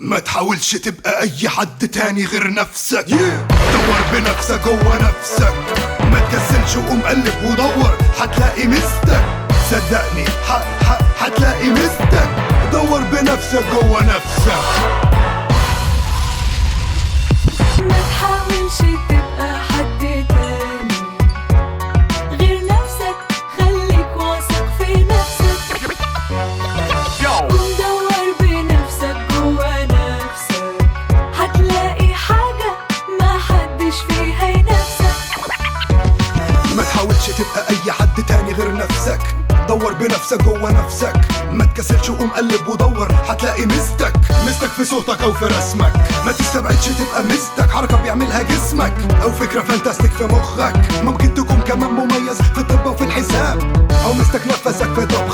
ما تحاولش تبقى اي حد تاني غير نفسك. دور بنفسك جوه نفسك، ما تكسلش وقوم قلب ودور، هتلاقي ميزتك. صدقني هتلاقي ميزتك. دور بنفسك جوه نفسك. ما تحاولش تبقى حد تاني غير نفسك، خليك واثق في نفسك. قوم دور بنفسك جوا نفسك، هتلاقي حاجة ما حدش فيها ينافسك. ما تحاولش تبقى اي حد تاني غير نفسك، دور بنفسك جوه نفسك. ما تكسلش وقوم قلب ودور، هتلاقي ميزتك. ميزتك في صوتك او في رسمك، ما تستبعدش تبقى ميزتك حركة بيعملها جسمك او فكرة fantastic في مخك. ممكن تكون كمان مميز في الطب وفي الحساب، او ميزتك نفسك في طبخك.